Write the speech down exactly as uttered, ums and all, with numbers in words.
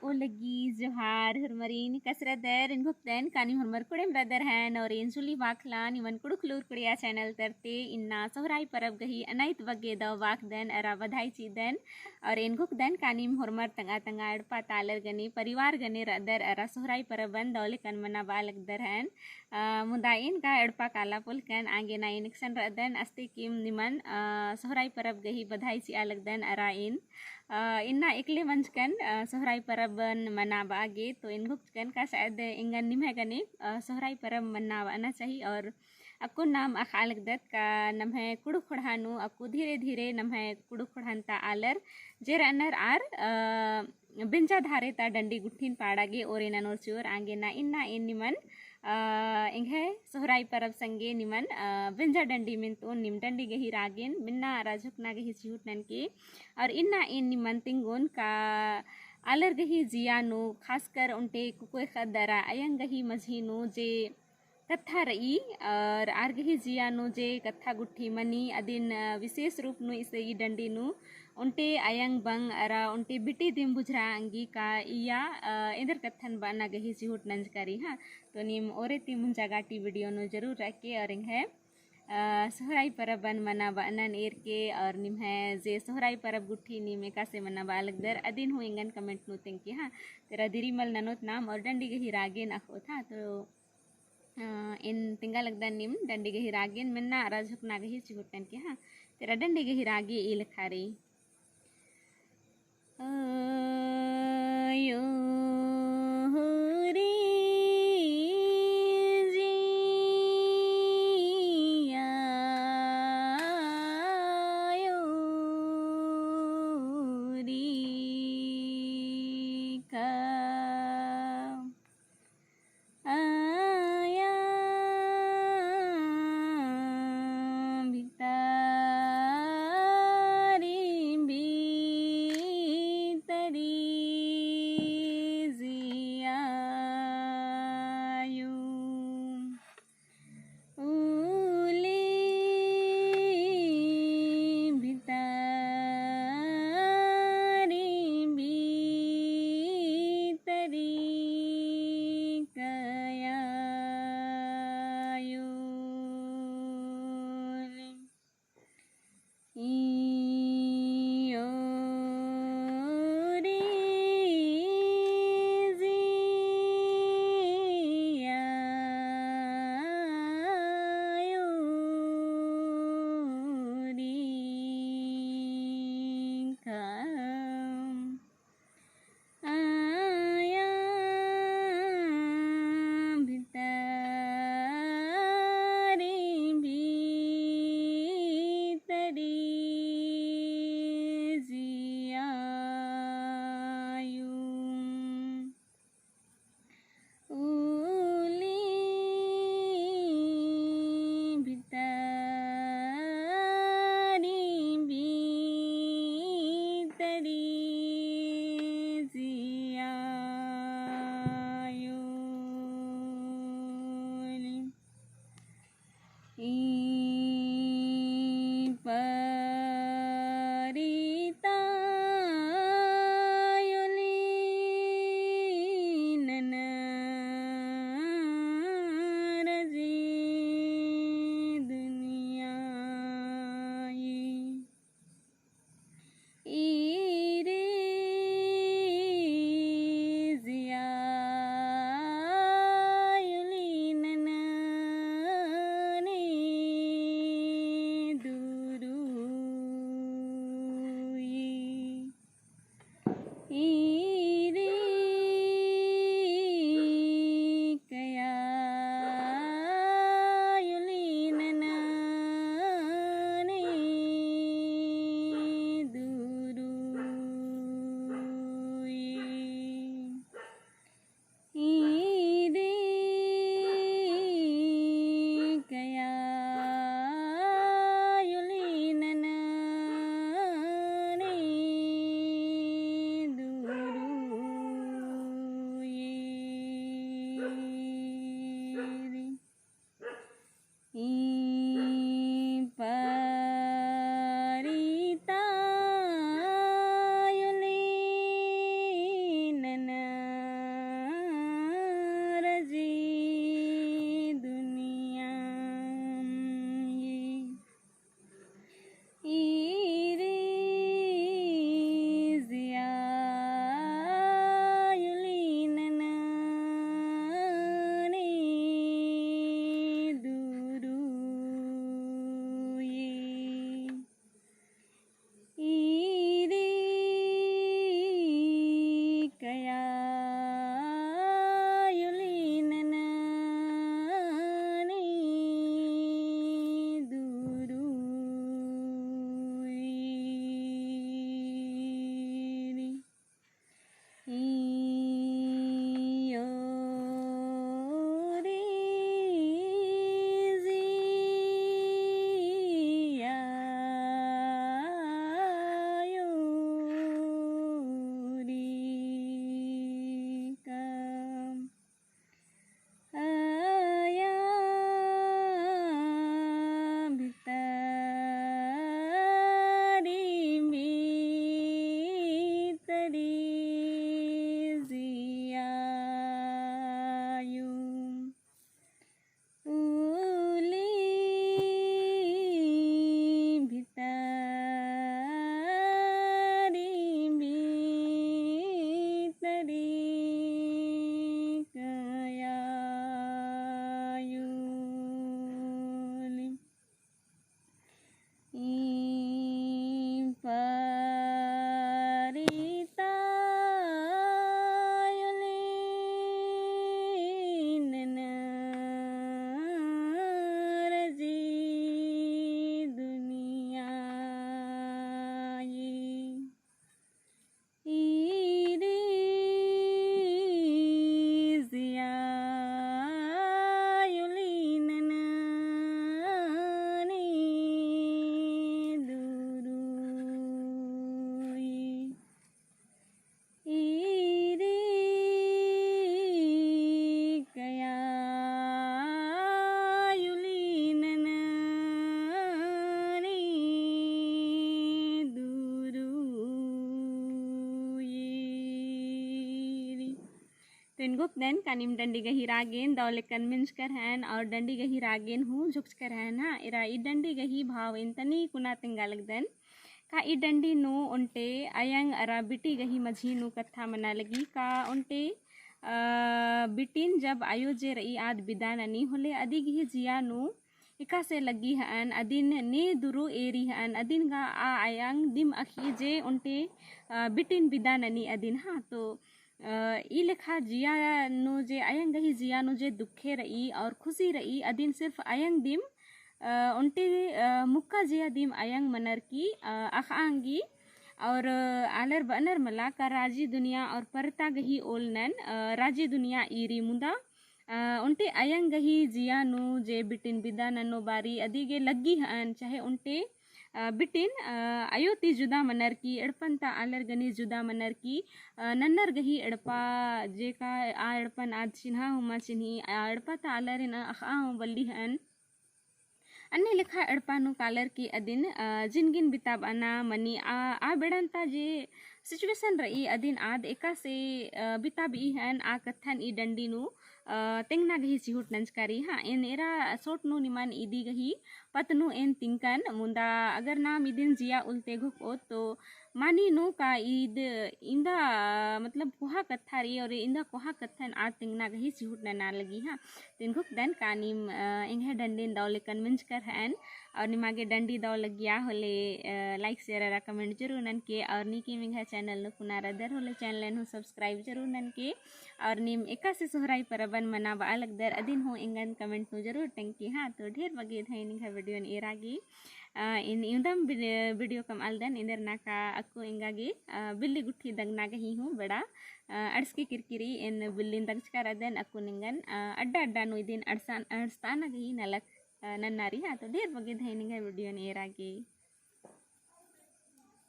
ओ लग्गी जोहार हुरमरिन, कस रअदर? एन घोखदन का नीम हुरमर कुड़ेम रअदर हन और एन जुली बाखला निमन कुँड़ुख़ लूर कुड़िया channel तरती इन्ना सोहराई परब गही अनैत बग्गे दव बाखदन अरा बधाई चिदन। और एन घोखदन का नीम हुरमर तंगआ तंगआ एड़पा ता आलर गने परिवार गने रअदर अरा सोहराई परबन दव लेकन मनाबआ लगदर हन। अ, मुदा एन का एड़पा काला पोल्लकन आंगे ना एन एकसन रअदन, अस्ते किम निमन, अ, सोहराई परब गही बधाई चिआ लगदन अरा एन, अ, इन्ना एकले मंजकन, अ, सोहराई परबन मनाबआ गे, तो एन घोखचकन का शायद एंगन निम्है गने, अ, सोहराई परब मनाबअना चाही और अक्कु नाम अख़आ लगदत का नम्है कुँड़ुख़ ख़ोंड़हा नू अक्कु धीरे धीरे नम्है कुँड़ुख़ ख़ोंड़हन ता आलर जे रअनर आर, अ, बेंजा धारे ता डंडी गुट्ठिन पाड़ा गे ओरे ननोर चिओर आंगे ना इन्ना एन निमन, अ, एंग्है सोहराई परब संगे निमन, अ, बेंजा डंडी मेन्तोन नीम डंडी गही रागेन मेन्ना अरा झोकना गही चिहुट ननके। और इन्ना एन निमन तिंगोन का आलर गही जिया नू खासकर ओन्टे कुकोय ख़द्द अरा अयंग गही मझी नू जे कत्था रई, और आर गही जिया नू जे कत्था गुट्ठी मनी, अदिन, अ, विशेष रूप नू इसे ई डंडी नू ओन्टे अयंग बंग अरा ओन्टे बिटी दिम बुझरा अंगी का इया, अ, एन्देर कत्थन बअना गही चिहुट नंजका रई, हाँ। तो नीम ओरे ती मुंजा गाटी video नू जरूर रअके और एंग्है, अ, सोहराई परबन मनाबअनन एरके और निम्है जे सोहराई परब गुट्ठी नीम एकासे मनाबआ लगदर अदिन हूँ एंगन comment नू तेंगके, हाँ। तेरा दिरी मल ननोत नाम और डंडी गही रागेन अख़ोत, हाँ। तो अ, एन तिंगा लगदन नीम डंडी गही रागेन मेन्ना अरा झोकना गही चिहुट ननके, हाँ। तेरा डंडी गही रागे ई लेखा रई। आयो हो रे जिया, आयो रे का। आया भितरी भितरी जियायु। उली भितरी भितरी कयायुल। इयो रे जियायु रे का। आया भितरी भितरी जियायु। उली भितरी भितरी जियायुल। ई परितायुली ननर जी दुनियाई। ईरी जियायुली नननी दुरुई। ईरी कयायुली नननी दुरुई। ईरी कयायुली नननी दुरुई। इयो रे जिया यो रे का आया भितरी भितरी जियायु उली भितरी भितरी कयायुली। ई परिता तो एन गोकदन का नीम डंडी गही रागेन दव लेकन मिंजकर हन और डंडी गही रागेन हूँ झुकचकर हन। हाँ, एरा ई डंडी गही भाव एन तनी कुना तेंगा लगदन। का ई डंडी नू ओन्टे अयंग अरा बिटी गही मझी नू कत्था मना लगी। का ओन्टे, अ, बिटिन जब अयो जे रई आद बिदा ननी होले अदी गही जिया नू एकासे लग्गी हअन, अदिन ने दुरु एरी हअन, अदिन गा आ अयंग दिम अखी जे ओन्टे, अ, बिटिन बिदा ननी अदिन। हाँ, तो अ, ई लेखा जिया नू जे अयंग गही जिया नू जे दुखे रई और खुशी रई, अदिन सिर्फ अयंग दिम, अ, ओन्टे, अ, मुक्का जिया दिम अयंग मनर की, अ, अख़अंगी और, अ, आलर बअनर मला का राजी दुनिया और परता गही ओलनन, अ, राजी दुनिया ईरी मुदा, अ, ओन्टे अयंग गही जिया नू जे बिटिन बिदा नन्नो बारी अदी गे लग्गी हअन, चाहे ओन्टे अ, बिटिन, अ, अयो ती जुदा मनर की, एड़पन ता आलर गने जुदा मनर की, अ, नन्नर गही एड़पा, जेका आ एड़पन आद चिन्हा हुमा चिन्ही, आ एड़पा ता आलर इन अख़आ हूँ बल्ली हन। अन्ने लेखा एड़पा नू कालर की अदिन, अ, जिनगिन बिताबअना मनी आ, आ बेड़न ता जे situation रई अदिन आद एकासे, अ, बिताबई हन आ कत्थन ई डंडी नू, अ, तेंगना गही चिहुट नंजकारी। हाँ, एन एरा सोट नू निमन इदी गही पत नू एन तिंकन मुदा अगर नाम इदिन जिया उल्ते घुक ओत तो मानी नू का ईद इन्दा, मतलब, कोहा कत्था रई और इन्दा कोहा कत्थन आद तेंगना गही चिहुट नना लगी। हाँ, तेन घुकदन का नीम, अ, एंग्है डंडिन दव लेकन मिंजकर हन और निमागे डंडी दव लगिया होले, अ, like, share अरा comment जरूर ननके और नीकिम एंग्है channel नू कुना रअदर होले channel एन हूँ subscribe जरूर ननके। और नीम एकासे सोहराई परबन मनाबआ लगदर अदिन हूँ एंगन comment नू जरूर टेंगके। हाँ, तो ढेर बग्गे धैन एंग्है video न एरा गे। अ, इन इवंदम video कमआलदन एन्देर नाका अक्कु एंगा गे, अ, बिल्ली गुट्ठी दगना गही हूँ बड़ा, अ, अंड़सकी किरकिरी एन बिल्लिन दगचका रअदन अक्कुन एंगन, अ, अड्डा अड्डा नू इदिन अंड़सा-, अंड़सताना गही नलख, अ, नन्ना रई। हाँ, तो ढेर बग्गे धैन एंग्है video न एरा गे।